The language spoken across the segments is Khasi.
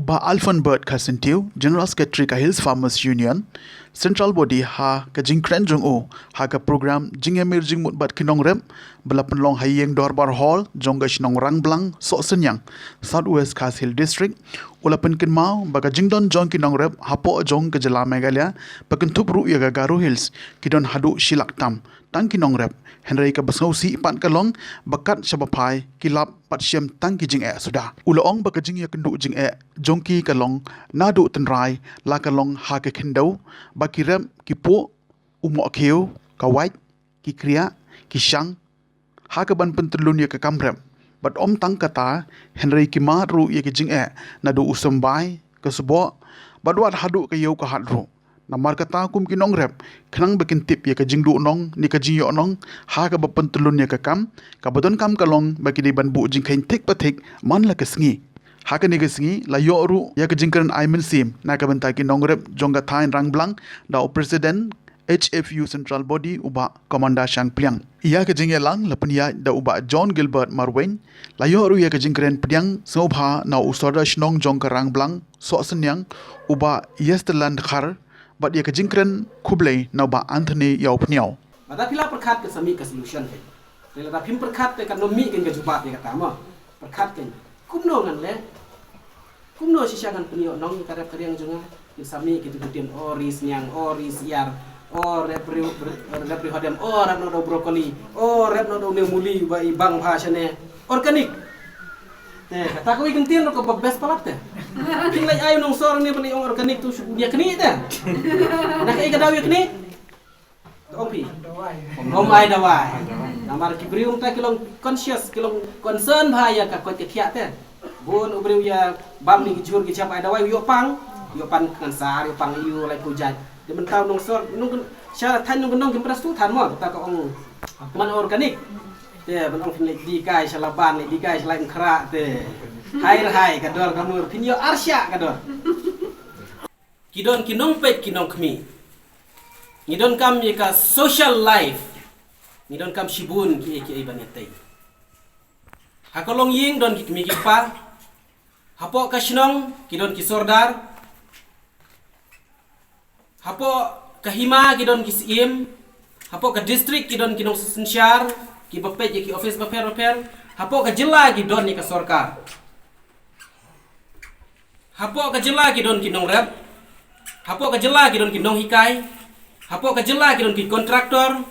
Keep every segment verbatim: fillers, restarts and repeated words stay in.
Bah Alphonbert Kharsyntiew, General Secretary ka Hills Farmers Union, Central Body, ha ka jingkren jong u ha ka program jingïamir jingmut bad ki nongrep ba la pynlong ha ïing dorbar hall jong ka shnong Rangblang, Sohsynniang, South West Khasi Hills District, u la pynkynmaw ba ka jingdon jong ki nongrep hapoh jong ka jylla Meghalaya, ba kynthup ruh ïa ka Garo Hills, ki don haduh shi lak tam tang ki nongrep, hynrei kaba sngewsih pat ka long ba kat shaba phai ki lap pat shem tang ki jingeh suda. U la ong ba ka jingïakynduh jingeh jong ki ka long naduh tynrai la ka long ha ka khyndew, ba ki rep ki puh, u mohkhiew, ka wait, ki kriah, ki shang, ha kaban pyntyllun ïa ka kam rep. Bad ym tang kata, hynrei ki mad ruh ïa ka jingeh naduh u symbai, ka sboh, bad wat haduh ka ïew ka hat ruh. Namar kata kum ki nongrep, khnang ba kin tip ïa ka jingduhnong ne ka jingïohnong ha kaba pyntyllun ïa ka kam, kaba donkam ka long ba ki dei ban buh jingkheiñ thik pa thik man la ka sngi. Ha kane ka sngi la ïoh ruh ïa ka jingkren ai mynsiem na ka bynta ki nongrep jong ka thaiñ Rangblang da u President H F U Central Body, u Bah Commander Shangpliang. Ïa ka jingïalang la pynïaid da u Bah John Gilbert Marwein. La ïoh ruh ïa ka jingkren pdiang sngewbha na u Sordar Shnong jong ka Rangblang, Sohsynniang, u Bah Yesterland Khar, bad ïa ka jingkren khublei na u Bah Anthony Ïawphniaw. Lada phi la pyrkhat kan sa mih ka solution kan. Lada phim pyrkhat te kan ym mih kan ka jubab ïa kata mo. Pyrkhat kan. Kumno ngan leh? Kumno shisha ngan pynïoh nong ïa ka rep ka riang jong nga? Kin sa mih kita ki ktien, o ri sniang, o ri syiar, o rep riu, rep riu hodem, o rep noh da u broccoli, o rep noh da une u muli ba i bang bha shane. Organic. Te kata kawei ka ktien ruh kaba best palat te. Phin leit ai u nongsor ne ban ong organic tu shu ïa knieh te. Na kaei ka daw ïa knieh? To ong phi. Ym ai dawai. Namar ki briew mynta ki long conscious, ki long concern bha ïa ka koit ka khiah te. Bun u briew ïa bam ni ki jhur ki jhep ai dawai, u ïoh pang, u ïoh pang cancer, u ïoh pang ïa u lai pujat. Te mynta u nongsor, nong sha thaiñ nongkyndong kim pras tu than mo, kata ka ong man organic. Te ban ong phin leit dih kai sha Laban, leit dih kai sha Laitumkhrah te. Hai re hai ka dor ka mur, phin ïoh arshah ka dor. Ki don ki nongpeit ki nongkhmih. Ngi donkam ïa ka social life. Ngi donkam shibun kiei kiei ban ïatei. Ha ka longïing don ki kmie ki kpa. Hapoh ka shnong ki don ki sordar. Hapoh ka hima ki don ki syiem. Hapoh ka district ki don ki nongsynshar kiba peit ïa ki office bapher bapher. Hapoh ka jylla ki don ïa ka sorkar. Hapoh ka jylla ki don ki nongrep. Hapoh ka jylla ki don ki nonghikai. Hapoh ka jylla ki don ki kontraktor.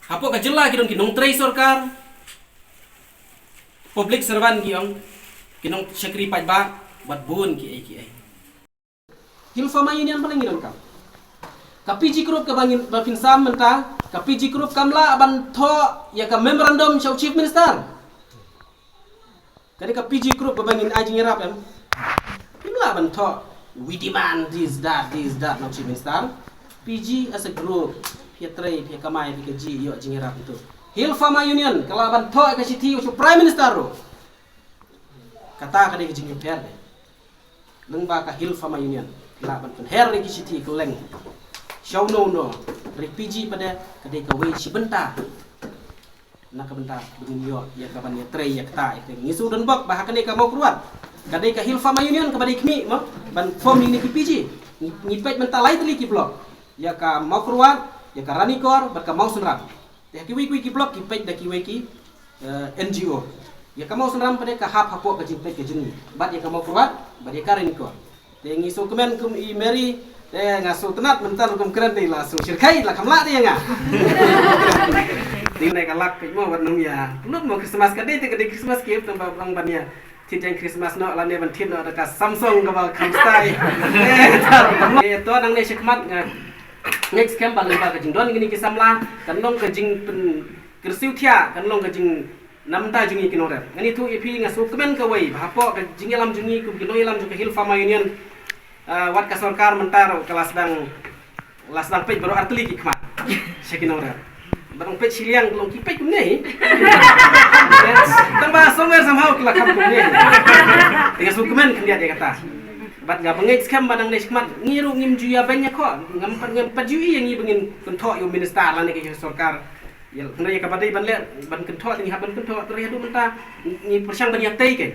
Hapoh ka jylla ki don ki nongtrei sorkar. Public servant ki ong, ki nongshakri paidbah, bad bun kiei kiei. Hill Farmer Union ba la ngi donkam. Ka P G Group kaba ngin, ba phin sam mynta, ka P G Group kam lah ban thoh ïa ka memorandum sha u Chief Minister. Ka dei ka P G Group ba ngin ai jingïarap em. Kim lah ban thoh, "We demand this, that, this, that," na u Chief Minister. P G as a group, phi ïatrei, phi ïakamai, phi kajih, ïoh jingïarap tu. Hill Farmer Union ka lah ban thoh ka shithi u sha u Prime Minister ruh. Kata ka dei ka jingïapher dei. Lyngba ka Hill Farmer Union lah ban pynher ïa ki shithi kylleng. Sha uno uno, ri P G pat de ka dei kawei shi bynta. Na ka bynta ba ngin ïoh ïa ka ban ïatrei ïa kata, ïa kata. Ngi shu don bok ba ha kane ka Mawkyrwat ka dei ka Hill Farmer Union kaba dei khmih mo ban form ïa kine ki P G. Ngi, ngi peit mynta lai tylli ki block. Ïa ka Mawkyrwat, ïa ka Ranikor bad ka Mawsynram. Te ha kiwei kiwei ki block ki peit da kiwei ki, eh, N G O. Ïa ka Mawsynram pat de ka hap hapoh ka jingpeit ka jong ngi. Bad ïa ka Mawkyrwat bad ïa ka Ranikor. Te ngi shu kmen kum i Mary, te nga shu tnat mynta ruh kum kren te la shu shyrkhei la kham lah te ïa nga. Te ne ka lak peit mo wat nong ïa. Lut mo Christmas ka dei te ka dei Christmas gift tang ba ban ban ïa. Thied jaiñ Christmas noh lane ban thied noh da ka Samsung kaba kham stai. Eh, to nangne shakhmat nga ngeit skhem ba lyngba ka jingdon kine ki samla kan long ka jingpynkyrsiew thiah, kan long ka jing na bynta jong ngi ki nongrep. Ngan ïathuh ïa phi, nga shu kmen kawei ba hapoh ka jingïalam jong ngi kum ki nongïalam jong ka Hill Farmer Union, ah, wat ka sorkar mynta ruh ka la sdang, la sdang peit baroh artylli ki khmat sha ki nongrep. Ba dang peit shiliang ka long ki peit kumne hi. Tang ba somewhere somehow ki la kham kumne hi. Te nga shu kmen khyndiat ïa kata. Bad nga ba ngeit skhem ba nangne shakhmat ngi ruh ngim ju ïa beiñ ïa khoh, ngam pat, ngam pat ju ïa ngi ba ngin kynthoh ïa u minister lane ka ïa sorkar. Ïa, hynrei ïa kaba dei ban leh, ban kynthoh, te ngi hap ban kynthoh, hynrei haduh mynta ngi pyrshang ban ïatei kein.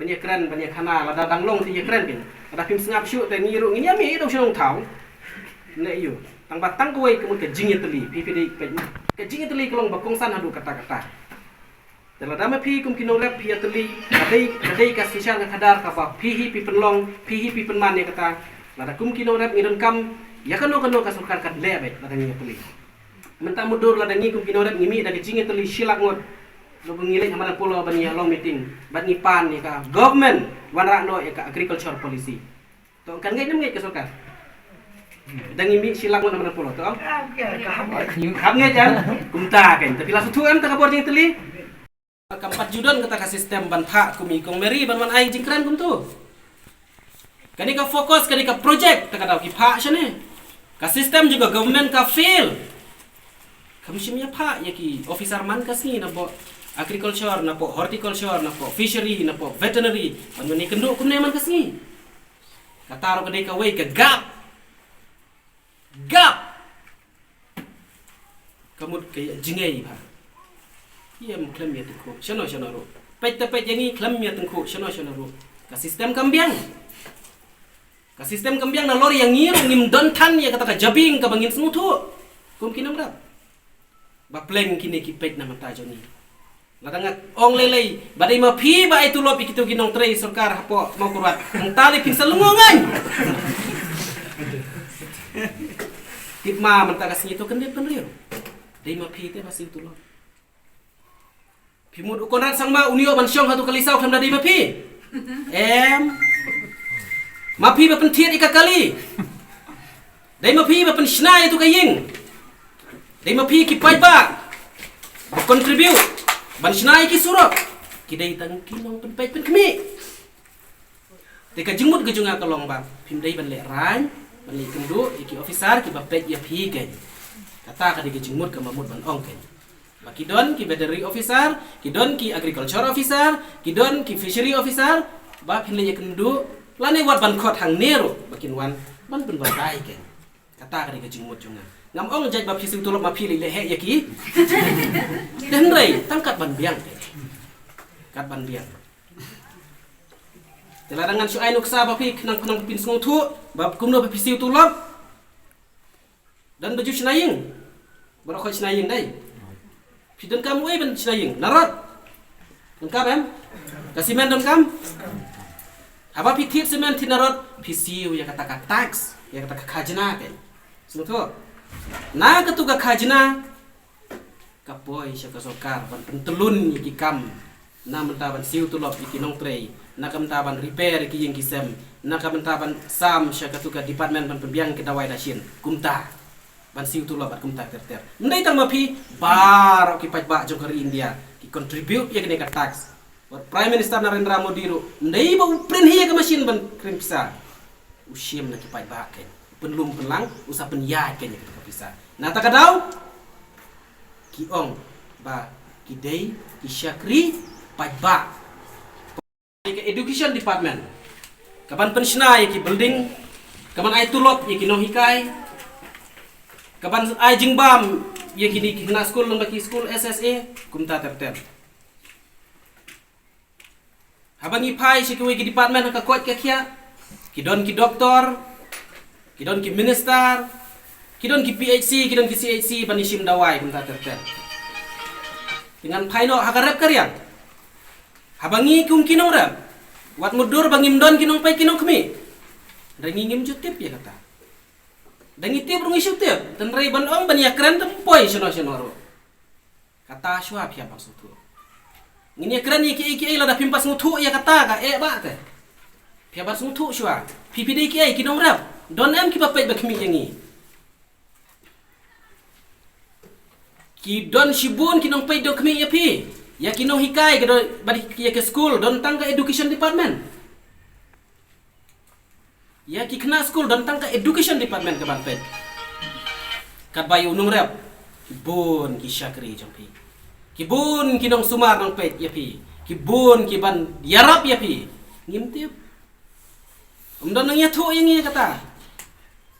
Ban ïakren, ban ïakhana, lada dang long te ïakren kein. Lada phim sngap shuh te ngi ruh ngin ïa mih, ïa dong shnong thaw. Ne ïu. Tang ba tang kawei ka mut ka jingïatylli, phi phi dei peit. Ka jingïatylli ka long ba kongsan haduh katta katta. Te lada ma phi kum ki nongrep phi ïatylli, ka dei, ka dei ka synshar ka khadar kaba phi hi phi pynlong, phi hi phi pynman ïa kata. Lada kum ki nongrep ngi donkam ïa kano kano ka sorkar kan leh beit lada ngi ïatylli. Mynta mutdur lada ngi kum ki nongrep ngi mih da ka jingïatylli shi lak ngut. Lada ngi leit ha madan polo ban ïa long meeting, ban ngi pan ïa ka government wanrah noh ïa ka agriculture policy. To kan ngeit ne ym ngeit ka sorkar? Da ngi mih shi lak ngut ha madan polo to. Hap ngeit kan? Kumta kan. Te phi la sngewthuh em kata ka bor jingïatylli? Kam pat ju don kata ka system ban phah kum i Kong Mary ban wan ai jingkren kumto. Kane ka FOCUS, kane ka project, kata ka daw ki phah shane. Ka system jong ka government ka fail. Kam shym ïa phah ïa ki officer man ka sngi napoh agriculture, napoh horticulture, napoh fishery, napoh veterinary. Ban wan ïakynduh kumne man ka sngi. Kata ruh ka dei kawei ka gap. Gap. Ka mut ka ïa jingngeit bha. Ïa em khlem ïa tyngkhuh shano shano ruh. Peit te peit ïa ngi khlem ïa tyngkhuh shano shano ruh. Ka system kam biang. Ka system kam biang nalor ïa ngi ruh ngim don than ïa kata ka jabieng kaba ngin sngewthuh. Kum ki nongrep. Ba pleng kine ki peit na mynta jong ngi. Lada nga ong lei lei, ba dei ma phi ba ai tulop ïa kito ki nongtrei sorkar hapoh Mawkyrwat. Hangta lei phin sa lyngngoh ngan. Tip ma mynta ka sngi to kyndit bynriew. Dei ma phi te ba siew tulop. Phi mut u Conrad Sangma un ïoh ban shong ha tu ka Lisaw khlem da dei ma phi. Em. Ma phi ba pynthied ïa ka kali. Dei ma phi ba pynshna ïa tu ka ïing. Dei ma phi ki paidbah ba contribute ban shna ïa ki surok. Ki dei tang ki nongpynpeit pynkhmih. Te ka jingmut ka jong nga ka long ba phim dei ban lehraiñ, ban leh kynduh ïa ki officer kiba peit ïa phi kein. Kata ka dei ka jingmut kaba mut ban ong kein. Ba ki don ki veterinary officer, ki don ki agriculture officer, ki don ki fishery officer, ba phin leh ïakynduh lane wat ban khot hangne ruh ba kin wan ban pynbatai kein. Kata ka dei ka jingmut jong nga. Ngam ong jait ba phi siew tulop ma phi leh leh heh ïa ki. Te hynrei tang kat ban biang kein. Kat ban biang. Te lada ngan shu ai nuksa ba phi khnang khnang phin sngewthuh ba kumno ba phi siew tulop. Don ba ju shna ïing. Baroh khoit shna ïing dei. Phi donkam uei ban shna ïing? Narod. Donkam em? Ka simen donkam? Haba phi thied simen thied narod, phi siew ïa kata ka tax, ïa kata ka khajna kein. Sngewthuh? Na katu ka khajna ka poi sha ka sorkar ban pyntyllun ïa ki kam. Na mynta ban siew tulop ïa ki nongtrei, na ka mynta ban repair ïa ki ïing ki sem, na ka mynta ban sam sha katu ka department ban pynbiang ki dawai dashin. Kumta ban siew tulop bad kumta ter ter. Ym dei tang ma phi, baroh ki paidbah jong ka ri India ki contribute ïa kane ka tax. Bad Prime Minister Narendra Modi ruh ym dei ba u print hi ïa ka machine ban kren pisa. U shim na ki paidbah kein. U pynlum pynlang, u sa pynïaid kein ïa kata ka pisa. Na kata ka daw ki ong ba ki dei ki shakri paidbah. Ka education department ka ban pynshna ïa ki building, ka ban ai tulop ïa ki nonghikai, ka ban ai jingbam ïa kine ki khynnah skul lyngba ki skul S S A, kumta ter ter. Haba ngi phai sha kiwei ki department ha ka koit ka khiah, ki don ki doktor, ki don ki minister, ki don ki P H C, ki don ki C H C ban ïashim dawai kumta ter ter. Te ngan phai noh ha ka rep ka riang. Haba ngi kum ki nongrep, wat mutdur ba ngim don ki nongpeit ki nongkhmih, hynrei ngi ngim ju tip ïa kata. Da ngi tip ruh ngi shu tip, hynrei ban ong ban ïakren te ym poi shano shano ruh. Kata shuwa phi hap ban sngewthuh. Ngin ïakren ïa kiei kiei lada phim pat sngewthuh ïa kata ka eh bah te. Phi hap ban sngewthuh shuwa. Phi phi dei kiei ki nongrep. Don em kiba peit ba khmih ïa ngi. Ki don shibun ki nongpeit dang khmih ïa phi. Ïa ki nonghikai ki don bad ïa ki skul don tang ka education department. Ïa ki khynnah skul don tang ka education department ka ban peit. Katba ïa u nongrep ki bun ki shakri jong phi. Ki bun ki nongsumar nongpeit ïa phi. Ki bun ki ban ïarap ïa phi. Ngim tip. Ym don nang ïathuh ïa ngi kata.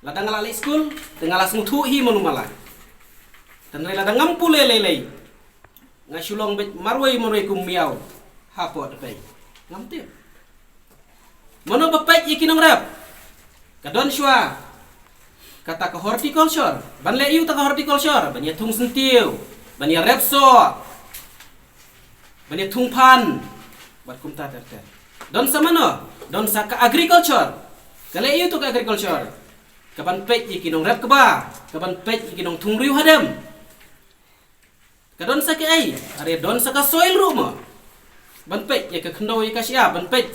Lada nga la leit skul te nga la sngewthuh hi mano mala. Tang lada ngam pule lei lei. Nga shu long beit marwei marwei kum miaw hapoh tepei. Ngam tip. Mano ba peit ïa ki nongrep? Ka don shuwa kata ka horticulture. Ban leh ïa u ta ka horticulture? Ban ïa thung syntiew, ban ïa rep soh, ban ïa thung phan, bad kumta ter ter. Don sa mano? Don sa ka agriculture. Ka leh ïa u ta ka agriculture? Ka ban peit ïa ki nongrep kaba, ka ban peit ïa ki nongthung riew hadem. Ka don sa kaei? Are don sa ka soil ruh mo. Ban peit ïa ka khyndew ïa ka shyiap, ban peit,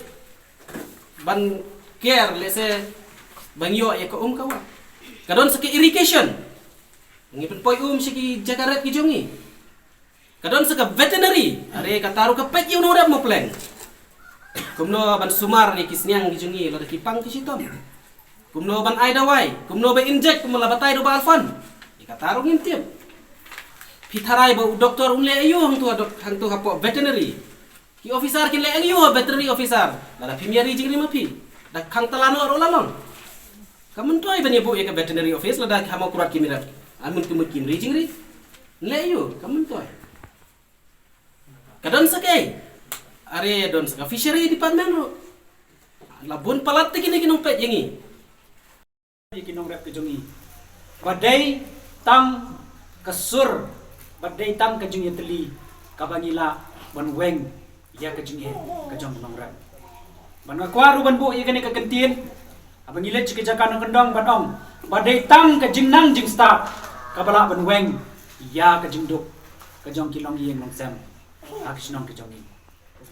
ban care, lehse ban ïoh ïa ka um ka wah. Ka don sa ka irrigation. Ngi pynpoi um sha ki jaka rep ki jong ngi. Ka don sa ka veterinary. Are kata ruh ka peit ïa u nongrep mo pleng. Kumno ban sumar ïa ki sniang ki jong ngi lada ki pang ki shitom. Kumno ban ai dawai, kumno ban inject, kumno la batai da u Bah Alfan. Ïa kata ruh ngim tip. Phi tharai ba u doktor un leh aïu hangtu, hangtu hapoh veterinary? Ki officer kin leh aïu, veterinary officer? Lada phim ïa ri jingri ma phi. Da khang tala noh ruh la long. Kam myntoi ban ïa buh ïa ka veterinary office lada ha Mawkyrwat kim ïarap. Amun ki mut kim ri jingri. Leh aïu, kam myntoi. Ka don sa kaei? Are don sa ka fishery department ruh. La bun palat te kine ki nongpeit ïa ngi. Ïa ki nongrep ki jong ngi. Ba dei tang ka sur, ba dei tang ka jingïatylli kaba ngi lah ban weng ïa ka jingeh ka jong nongrep. Ban nga kwah ruh ban buh ïa kane ka kyntien, haba ngi leit sha ki jaka nongkyndong ban ong ba dei tang ka jingnang jingstad kaba lah ban weng ïa ka jingduk ka jong ki longïing longsem ha ki shnong ki jong ngi.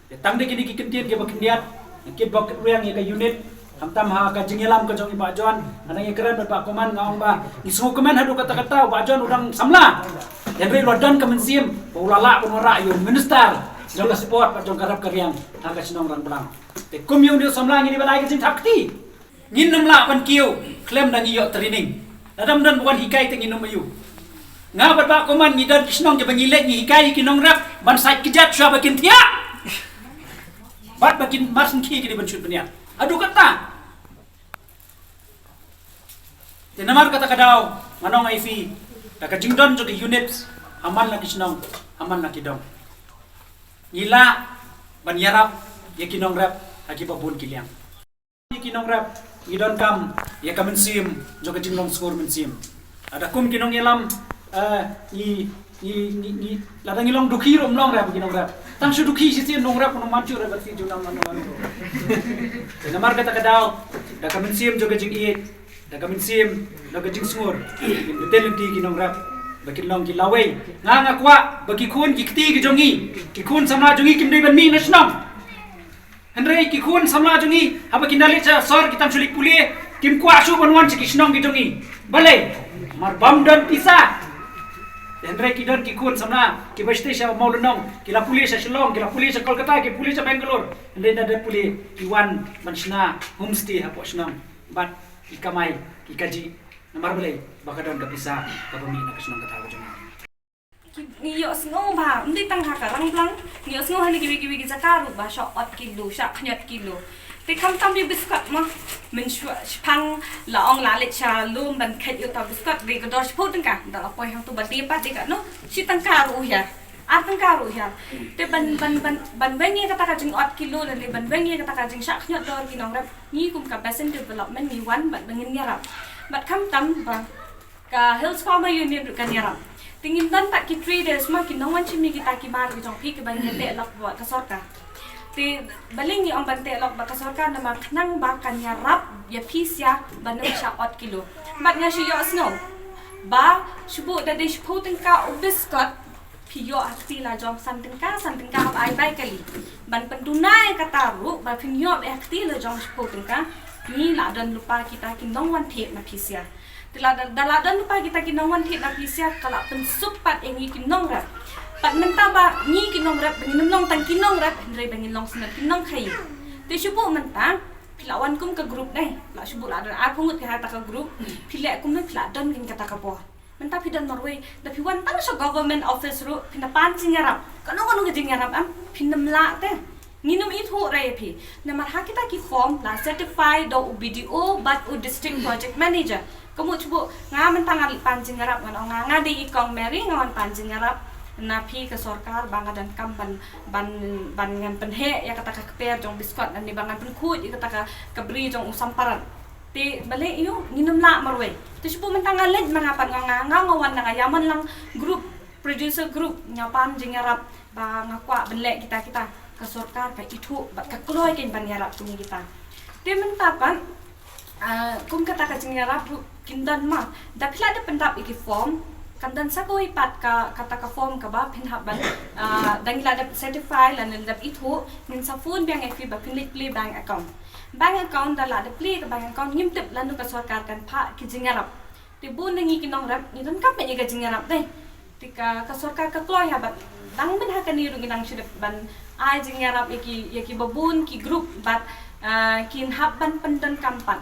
Te tang da kine ki kyntien kiba khyndiat, nga kit bok kit rwiang ïa ka unit, khamtam ha ka jingïalam ka jong i Bah John, nga dang ïakren bad Bah Koman, nga ong ba ngi sngewkmen haduh katta katta u Bah John u dang samla. Hynrei u la don ka mynsiem ba u la lah ban wanrah ïa u minister jong ka sport bad jong ka rep ka riang ha ka shnong Rangblang. Te kum ïa une u samla ngin ïa ban ai ka jingthap kti. Ngin ym lah ban kiew khlem da ngi ïoh training. Lada ym don ba wan hikai te ngin ym ïoh. Nga bad Bah Koman ngi don ki shnong kiba ngi leit ngi hikai ïa ki nongrep ban sait kjat shuwa ba kin thiah. Bad ba kin mar sngewkhia ki dei ban shu pynïap. Haduh katta. Te namar kata ka daw nga ong ïa phi, da ka jingdon jong ki unit ha man la ki shnong, ha man la ki dong, ngi lah ban ïarap ïa ki nongrep ha kiba bun ki liang. Ki nongrep ngi donkam ïa ka mynsiem jong ka jinglong sngur mynsiem. Lada kum ki nongïalam, eh, ngi, ngi, ngi, ngi, lada ngi long dukhi ruh ym long re ki nongrep. Tang shu dukhi shisien nongrep, u nongman shu re bad ki junam man man. Te namar kata ka daw, da ka mynsiem jong ka jingïeit, da ka mynsiem jong ka jingsngur, ngin bteng lynti ki nongrep ba kin long ki lawei. Nga nga kwah ba ki khun ki kti ki jong ngi, ki khun samla jong ngi kim dei ban mih na shnong. Hynrei ki khun samla jong ngi haba kin da leit sha sor ki tang shu leit pule, kim kwah shuh ban wan sha ki shnong ki jong ngi. Balei? Namar bym don pisa. Hynrei ki don ki khun samla kiba sdei sha Mawlynnong, ki la pule sha Shillong, ki la pule sha Kolkata, ki pule sha Bangalore. Hynrei da dep pule ki wan ban shna homestay hapoh shnong bad ki kamai ki kajih. Namar balei? Ba ka don ka pisa kaba mih na ka shnong ka thaw ka jong ngi. Ki, ngi ïohsngew ba ym dei tang ha ka Rangblang, ngi ïohsngew ha kiwei kiwei ki jaka ruh ba shah ot kilo, shah khynñiot kilo. Te khamtam ïa u biskot mo, mynshuwa shipang la ong la leit sha lum ban kheit ïa uta u biskot, dei ka dor shiphew tyngka, da la poi hangto ba dei pat dei katno, shi tyngka ruh u hiar, ar tyngka ruh u hiar. Te ban, ban, ban, ban weng ïa kata ka jingot kilo lane ban weng ïa kata ka jingshah khynñiot dor ki nongrep, ngi kum ka Basin Development ngi wan bad ba ngin ïarap. Bad khamtam ba ka Hills Farmer Union ruh kan ïarap. Te ngim don pat ki traders mo, ki nongwan shim ïa kita ki mar ki jong phi kiba ngi teh lok bad ka sorkar. Te balei ngi ong ban teh lok bad ka sorkar? Namar khnang ba kan ïarap ïa phi sha ban ym shah ot kilo. Bad nga shu ïohsngew ba shu buh da dei shiphew tyngka u biskot, phi ïoh ha kti la jong san tyngka, san tyngka haba ai bai kali. Ban pynduna ïa kata ruh ba phin ïoh beit ha kti la jong shiphew tyngka, ngi la don lypa kita ki nongwan thied na phi sha. Te lada, da la don lypa kita ki nongwan thied na phi sha, ka la pynsuk pat ïa ngi ki nongrep. Pat mynta ba ngi ki nongrep ba ngin ym long tang ki nongrep, hynrei ba ngin long shen ki nongkhaïi. Te shu buh mynta phi la wan kum ka group ne, la shu buh la don arphew ngut ki ha kata ka group. Phi leh kumno phi la don kin kata ka bor. Mynta phi don marwei, da phi wan tang sha government office ruh phin da pan jingïarap. Kano kano ka jingïarap em, phin ym lah te. Ngin ym ithuh re ïa phi. Namar ha kita ki form la certify da u B D O bad u district project manager. Ka mut shu buh nga mynta nga leit pan jingïarap, ngan ong nga, nga dei i Kong Mary, nga wan pan jingïarap. Na phi ka sorkar ba nga donkam ban, ban, ban ngan pynheh ïa kata ka kper jong biskot, ne ba ngan pynkhuid ïa kata ka, ka bri jong u Samparan. Te balei ïoh ngin ym lah marwei. Te shu buh mynta nga leit ma nga pat nga, nga, nga wan na nga ïa man lang group, producer group, nga pan jingïarap ba nga kwah ban leh kita kita. Ka sorkar ka ithuh bad ka kloi kein ban ïarap kine kita. Te mynta pat, ah, kum kata ka jingïarap ruh kin don ma. Da phi la dep pyndap ïa ki form, kan don sa kawei pat ka, kata ka form kaba phin hap ban, ah, da ngi la dep certify lane dep ithuh, ngin sa phone biang ïa phi ba phin leit plie bank account. Bank account, da la dep plie ka bank account, ngim tip lano ka sorkar kan phah ki jingïarap. Te bun na ngi ki nongrep ngi donkam ïa ka jingïarap de. Te ka, ka sorkar ka kloi ha, bad dang mynta ha kane ruh ngi dang shu dep ban ai jingïarap ïa ki, ïa kiba bun ki group bad, ah, kin hap ban pyndonkam pat.